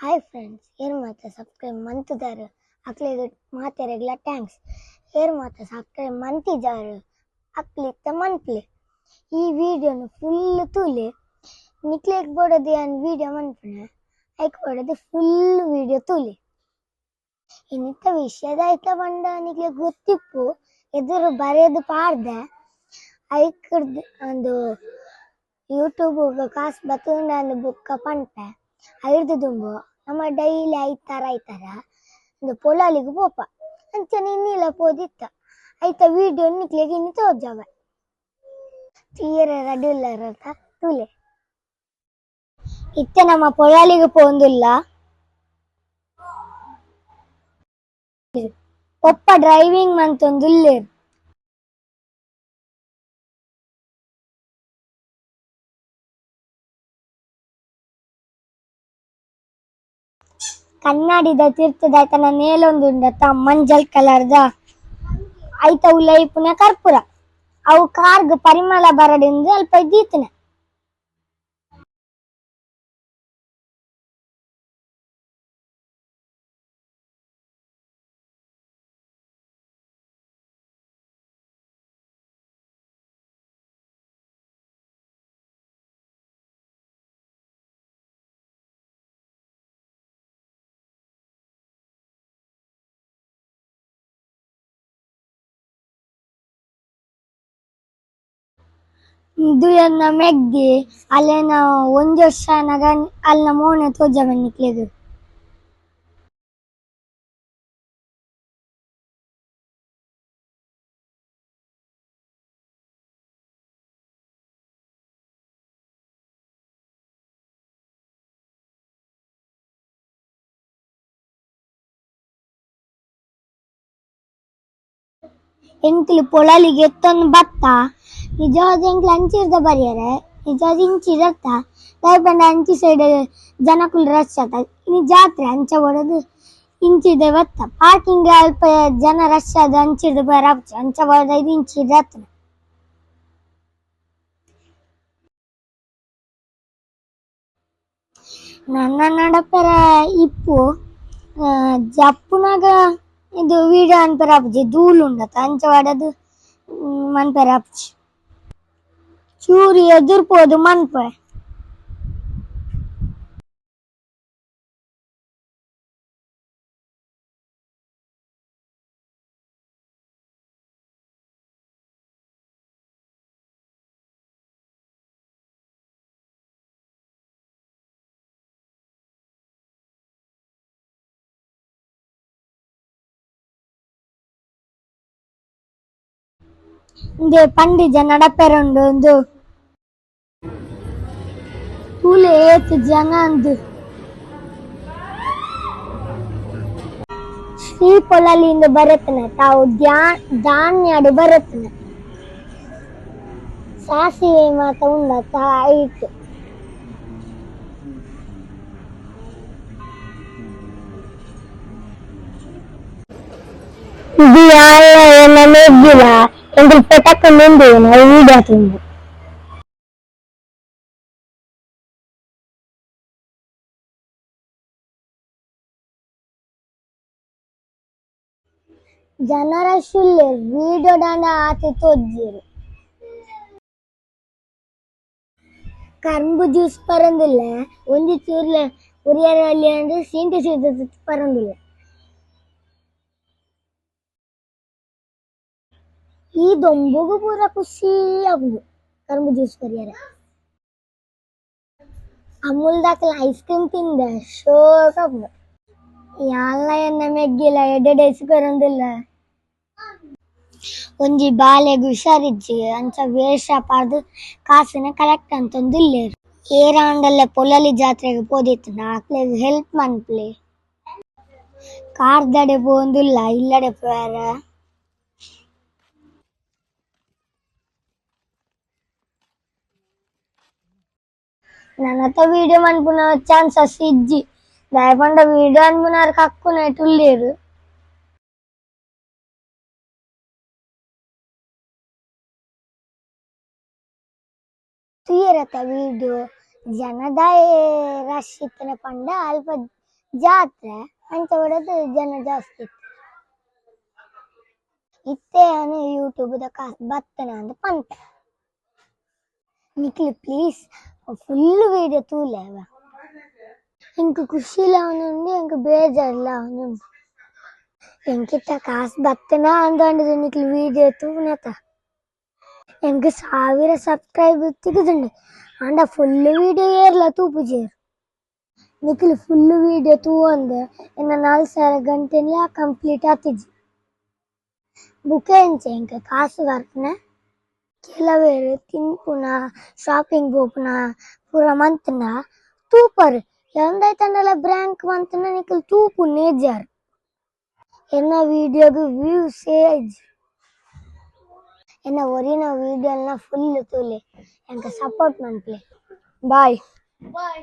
Hi friends, ಏರ್ ಮಾತ subscribe ಮಂತುದಾರು ಅಕ್ಲೆಗ್ ಮಾತೆರೆಗ್ಲ thanks. ಏರ್ ಮಾತ ಸಬ್ಸ್ಕ್ರೈಬ್ ಮಂತಿಜಾರು ಅಕ್ಲಿತ್ತ ಮನ್ಪ್ಲೆ. ಈ ವಿಡಿಯೋನು ಫುಲ್ ತೂಲೆ, ನಿಕ್ಲೆಗ್ ಬೋಡದು ಯಾನ್ ವಿಡಿಯೋ ಮನ್ಪುನೆ, ಐಕ್ ಬೋಡದು ಫುಲ್ ವಿಡಿಯೋ ತೂಲೆ. ಇನ್ನಿತ್ತ ವಿಷಯದ ಪಂಡ ನಿಕ್ಲೆಗ್ ಗೊತ್ತಿಪ್ಪು, ಎದುರು ಬರೆದು ಪಾಡ್ದೆ ಐಕ್ಡ್ದ್ ಅಂದು ಯೂಟ್ಯೂಬ್ ಕಾಸು ಬತ್ತುಂಡ ಅಂದು ಬುಕ್ಕ ಪನ್ಪೆ. ಐರ್ದು ದುಂಬು ನಮ್ಮ ಡೈಲಿ ಐತಾರ ಐತಾರ ಇಂದು ಪೊಲಾಲಿಗ್ ಪೋಪ ಅಂಚನೆ ಇನ್ನಿಲ ಪೋದಿತ್ತ. ಐತ ವಿಡಿಯೋ ನಿಕ್ಲೆಗ್ ಇನಿ ತೋಜಾವೆ. ತೂಯೆರೆ ರೆಡಿ ಉಲ್ಲರತ ತೂಲೆ. ಇತ್ತೆ ನಮ್ಮ ಪೊಲಾಲಿಗ್ ಪೋಂದುಲ್ಲ. ಪೊಪ್ಪ ಡ್ರೈವಿಂಗ್ ಮಂತೊಂದುಲ್ಲೆರ್. ಕನ್ನಡಿದ ತಿರ್ತದ ಐತನ ನೇಲೊಂದುಂಡತ ಮಂಜಲ್ ಕಲರ್ದ ಐತ ಉಲಯಿ ಇಪ್ಪುನ ಕರ್ಪೂರ. ಅವು ಕಾರ್ಗ್ ಪರಿಮಳ ಬರಡೆಂದು ಅಲ್ಪ ದೀತುನ. ಇಂದು ಎನ್ನ ಮೆಗ್ದಿ ಅಲೆನ ಒಂಜಿ ವರ್ಷ ಆನಗ ಅಲ್ನ ಮೋನೆ ತೋಜಾವೆ ನಿಕ್ಲೆಗ್. ಎಂಕ್ಲು ಪೊಳಲಿಗ್ ಎತ್ತೊಂದು ಬತ್ತ ನಿಜವಾದ್ ಎಂಕ್ಲು ಅಂಚಿರ್ದ ಬರ್ಯೆರೆ, ನಿಜವಾದ್ ಇಂಚಿರ್ದ ದಾಯೆ ಪಂಡ ಅಂಚಿ ಸೈಡ್ ಜನಕುಲು ರಶ್ ಆತ. ಇನಿ ಜಾತ್ರೆ ಅಂಚ ಬೋಡಾದ್ ಇಂಚಿರ್ದೆ ಬತ್ತ. ಪಾರ್ಕಿಂಗ್ ಅಲ್ಪ ಜನ ರಶ್ ಆದ್ ಅಂಚಿರ್ದ್ ಪೋಯೆರೆ ಆಪುಜಿ, ಅಂಚ ಬೋಡಾದ್ ಇಂಚಿರ್ದ್ ಬತ್ತುಂಡು. ನನ ನಡಪೆರೆ ಇಪ್ಪು ಜಪ್ಪುನಗ ಇಂದು ವಿಡಿಯೋ ಮನ್ಪೆರೆ ಆಪುಜಿ, ಧೂಳು ಉಂಡತ ಅಂಚ ಪಾಡದ್ ಮನ್ಪೆರೆ ಆಪುಜಿ. ಚೂರು ಎದುರು ಪೋದು ಮನ್ಪುವೆ. ಇಂದು ಪಂಡಿಜ ನಡಪೆರೆ ಉಂಡು ಉಂದು ತೂಲೆ ಏತ್ ಜನ ಅಂದ್. ಶ್ರೀ ಪೊಳಲಿ ಇಂದು ಬರೆತನ ತಾವು ಧಾನ್ಯಡ್ ಬರೆತನ ಸಾಸಿವೆ ಮಾತ ಉಂಡತ ಐಟ್. ಇದು ಯಾನ್ಲ ಎನ್ನ ಮೆಗ್ದಿಲ ಎಂಕುಲು ಪಟಕ್ ಉಂಡು ಅವು ವೀಡಿಯೋ ಆತುಂಡು. ಜನ ರಶ್ ಉಲ್ಲೆರ್ ವೀಡಿಯೋ ದಾಂಡ ಆತ್ ತೋಜ್ಜೆರ್. ಕರ್ಂಬು ಜ್ಯೂಸ್ ಪರೊಂದುಲ್ಲೆ ಒಂಜಿ ಚೂರ್ಲ ಉರಿಯರ ಅಂದ್ ಸೀಂಟು ಸೀಂಟು ಪರೊಂದುಲ್ಲೆ. ಈ ದೊಂಬುಗು ಪೂರ ಖುಷಿ ಆಪುಂಡು ಕರ್ಂಬು ಜ್ಯೂಸ್ ಪರಿಯೆರೆ. ಅಮೂಲ್ ದಕಲ್ನ ಐಸ್ ಕ್ರೀಮ್ ತಿಂದೆ ಶೋಕ್ ಆಪುಂಡು. ಯಾನ್ಲ ಎನ್ನ ಮೆಗ್ದಿಲ ಎಡ್ಡೆ ಡ್ರೆಸ್ ಕೊರೊಂದುಲ್ಲ. ಒಂಜಿ ಬಾಲೆಗ್ ಹುಷಾರಿಜ್ಜಿ ಅಂಚ ವೇಷ ಪಾಡ್ದ್ ಕಾಸುನು ಕಲೆಕ್ಟ್ ಮಂತೊಂದುಲ್ಲೆರ್. ಏರಾಂಡಲ ಪೊಳಲಿ ಜಾತ್ರೆಗ್ ಪೋದಿತ್ತ್ಂಡ ಅಕ್ಲೆಗ್ ಹೆಲ್ಪ್ ಮನ್ಪುಲೆ. ಕಾರ್ ದಡೆ ಪೋವೊಂದುಲ್ಲ ಇಲ್ಲಡೆ ಪೋಯೆರೆ. ನನತ ವಿಡಿಯೋ ಮನ್ಪುನ ಚಾನ್ಸಸ್ ಇಜ್ಜಿ, ದಾಯೆ ಪಂಡ ವಿಡಿಯೋ ಮನ್ಪುನಾರ್ ಕಕ್ಕುನೈಟ್ ಉಲ್ಲೆರ್. ತೂಯೆರತ ವಿಡಿಯೋ ಜನದಾಯೆ ರಶ್ ಇತ್ತಿನ ಪಂಡ ಅಲ್ಪ ಜಾತ್ರೆ ಅಂಚ ಬಡದು ಜನ ಜಾಸ್ತಿ ಇತ್ತೆರ್. ಇತ್ತೆ ಯಾನ್ ಯೂಟ್ಯೂಬ್ ದ ಕಾಸ್ ಬತ್ತನ ಅಂದ್ ಪನ್ಪೆ. ನಿಕ್ಲು ಪ್ಲೀಸ್ ಫುಲ್ ವೀಡಿಯೋ ತೂಲೆ. ಎಂಕ್ ಖುಷಿಲ ಆವೊಂದುಂಡು, ಎಂಕ್ ಬೇಜಾರ್ಲ ಆವೊಂದುಂಡು. ಎಂಕಿತ್ತ ಕಾಸ್ ಬತ್ತನ ಅಂದ್ ನಿಕ್ಲು ವೀಡಿಯೋ ತೂನತ. ಎಂಕ್ 1000 ಸಬ್ಸ್ಕ್ರೈಬ್ ತಿಕ್ಕುದುಂಡು, ಆಂಡ ಫುಲ್ ವೀಡಿಯೋ ಏರ್ಲ ತೂಪುಜೆರ್. ನಿಕ್ಲು ಫುಲ್ ವೀಡಿಯೋ ತೂವಂದೆ ಎನ್ನ 4000 ಗಂಟೆನ್ಲ ಕಂಪ್ಲೀಟ್ ಆತಿಜಿ. ಬುಕ ಎಂಚ ಎಂಕ್ ಕಾಸ್ ಬರ್ಪುನೆ? ಕೆಲವೆರ್ ತಿನ್ಪುನ, ಶಾಪಿಂಗ್ ಪೋಪುನ ಪೂರ ಮಂತ್ಂಡ ತೂಪರ್. ಎಂದೈತಂಡಲ ಬ್ರ್ಯಾಂಕ್ ಮಂತ್ಂಡ ನಿಕುಲು ತೂಪುನೆ ಇಜ್ಜಾರ್. ಎನ್ನ ವೀಡಿಯೋಗ್ ವ್ಯೂಸ್ ಇಜ್ಜಿ. ಎನ್ನ ಒರಿನ ವೀಡಿಯೋಲ್ನ ಫುಲ್ ತೂಲೆ, ಎಂಕ್ ಸಪೋರ್ಟ್ ಮನ್ಪುಲೆ. ಬಾಯ್. ಬಾಯ್.